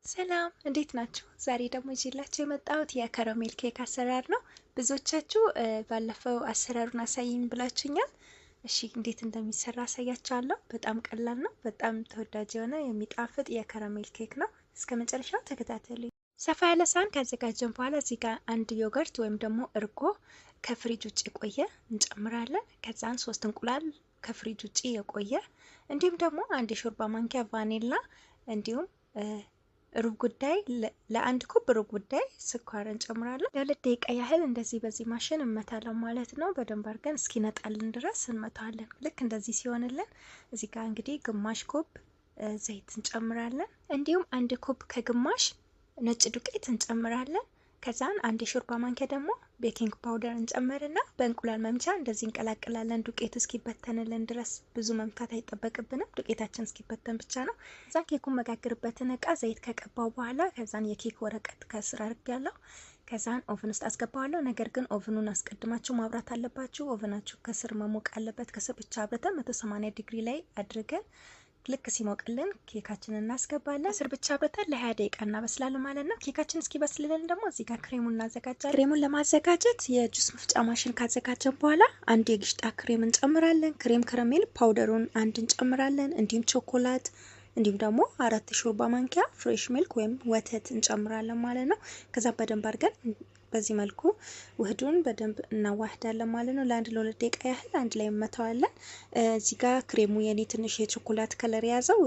ሰላም እንዴት ናችሁ? ዛሬ ደግሞ ይዤላችሁ የመጣሁት የ caramel ኬክ አሰራር ነው። ብዙዎቻችሁ ባለፈው አሰራሩን አሳይኝ ብላችሁኛል። እሺ እንዴት እንደሚሰራ አሳያችኋለሁ። በጣም ቀላል ነው። በጣም ተወዳጅ የሆነ የሚጣፍጥ የ caramel ኬክ ነው። እስከ መጨረሻው ተከታተሉ። ሰፋ ያለ ሳህን ካዘጋጀን በኋላ እዚህ ጋር አንድ yogurt ወይም ደግሞ እርጎ ከፍሪጅ ውጭ የቆየ እንጨምራለን። ከዛን 3 እንቁላል ከፍሪጅ ውጭ የቆየ፣ እንዲሁም ደግሞ አንድ የሾርባ ማንኪያ ቫኒላ፣ እንዲሁም ሩብ ጉዳይ ለአንድ cup ሩብ ጉዳይ ስኳር እንጨምራለን። ለ2 ደቂቃ ያህል እንደዚህ በዚህ ማሽን እንመታለን ማለት ነው። በደንብ አድርገን እስኪነጣልን ድረስ እንመታለን። ልክ እንደዚህ ሲሆንልን እዚህ ጋር እንግዲህ ግማሽ cup ዘይት እንጨምራለን። እንዲሁም አንድ cup ከግማሽ ነጭ ዱቄት እንጨምራለን። ከዛን አንድ የሾርባ ማንኪያ ደግሞ baking powder እንጨምርና በእንቁላል መምቻ እንደዚህ እንቀላቅላለን። ዱቄቱ እስኪበተንልን ድረስ ብዙ መምታት አይጠበቅብንም። ዱቄታችን እስኪበተን ብቻ ነው። ከዛን ኬኩን መጋግርበትን እቃ ዘይት ከቀባው በኋላ ከዛን የኬክ ወረቀት ከስር አድርጌያለሁ። ከዛን oven ውስጥ አስገባዋለሁ። ነገር ግን oven ኑን አስቀድማችሁ ማብራት አለባችሁ። Oven ናችሁ ከስር መሞቅ አለበት። ከስር ብቻ አብርተን 180 ዲግሪ ላይ አድርገን ልክ ሲሞቅልን ኬካችንን እናስገባለን። ስር ብቻ አብርተን ለ20 ደቂቃ እናበስላለን ማለት ነው። ኬካችን እስኪበስልልን ደግሞ እዚህ ጋር ክሬሙን እናዘጋጃለን። ክሬሙን ለማዘጋጀት የጁስ መፍጫ ማሽን ካዘጋጀን በኋላ አንድ የግሽጣ ክሬም እንጨምራለን። Crème caramel powder ሩን አንድ እንጨምራለን። እንዲሁም ቾኮላት፣ እንዲሁም ደግሞ 4 ሾርባ ማንኪያ fresh milk ወይም ወተት እንጨምራለን ማለት ነው። ከዛ በደንብ አድርገን በዚህ መልኩ ውህዱን በደንብ እናዋህዳለን ማለት ነው። ለአንድ ለ2 ደቂቃ ያህል አንድ ላይ እንመታዋለን። እዚህ ጋር ክሬሙ የኔ ትንሽ የቾኮላት color የያዘው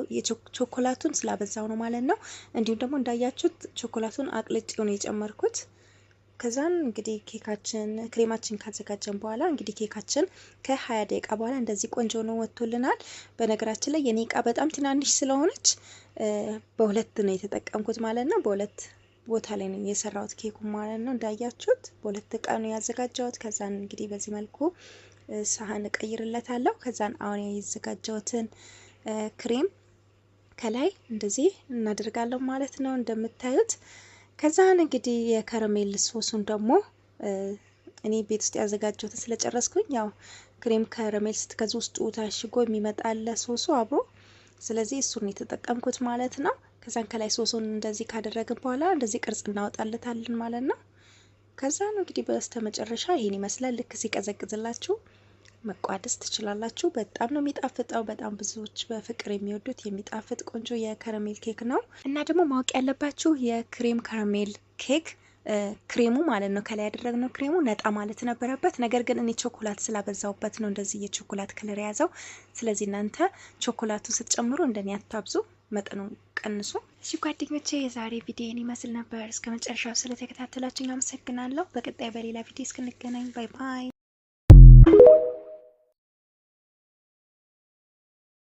ቾኮላቱን ስላበዛው ነው ማለት ነው። እንዲሁም ደግሞ እንዳያችሁት ቾኮላቱን አቅልጬው ነው የጨመርኩት። ከዛን እንግዲህ ኬካችን ክሬማችን ካዘጋጀን በኋላ እንግዲህ ኬካችን ከ20 ደቂቃ በኋላ እንደዚህ ቆንጆ ነው ወጥቶልናል። በነገራችን ላይ የኔ እቃ በጣም ትናንሽ ስለሆነች በሁለት ነው የተጠቀምኩት ማለት ነው። በሁለት ቦታ ላይ ነው የሰራሁት ኬኩ ማለት ነው። እንዳያችሁት በሁለት እቃ ነው ያዘጋጀሁት። ከዛን እንግዲህ በዚህ መልኩ ሳህን እቀይርለታለሁ። ከዛን አሁን ያዘጋጀሁትን ክሬም ከላይ እንደዚህ እናደርጋለሁ ማለት ነው እንደምታዩት። ከዛን እንግዲህ የ caramel ሶሱን ደግሞ እኔ ቤት ውስጥ ያዘጋጀሁትን ስለጨረስኩኝ፣ ያው crème caramel ስትገዙ ውስጡ ታሽጎ የሚመጣ አለ ሶሱ አብሮ። ስለዚህ እሱን የተጠቀምኩት ማለት ነው። ከዛን ከላይ ሶሱን እንደዚህ ካደረግን በኋላ እንደዚህ ቅርጽ እናወጣለታለን ማለት ነው። ከዛን እንግዲህ በስተመጨረሻ ይሄን ይመስላል። ልክ ሲቀዘቅዝላችሁ መቋደስ ትችላላችሁ። በጣም ነው የሚጣፍጠው። በጣም ብዙዎች በፍቅር የሚወዱት የሚጣፍጥ ቆንጆ የ caramel ኬክ ነው። እና ደግሞ ማወቅ ያለባችሁ የ crème caramel ኬክ ክሬሙ ማለት ነው፣ ከላይ ያደረግነው ክሬሙ ነጣ ማለት ነበረበት። ነገር ግን እኔ ቾኮላት ስላበዛውበት ነው እንደዚህ የቾኮላት color የያዘው። ስለዚህ እናንተ ቾኮላቱን ስትጨምሩ እንደኔ አታብዙ፣ መጠኑን ቀንሱ። እሺ ጓደኞቼ፣ የዛሬ ቪዲዮን ይመስል ነበር። እስከ መጨረሻው ስለተከታተላችሁ አመሰግናለሁ። በቀጣይ በሌላ ቪዲዮ እስክንገናኝ bye bye።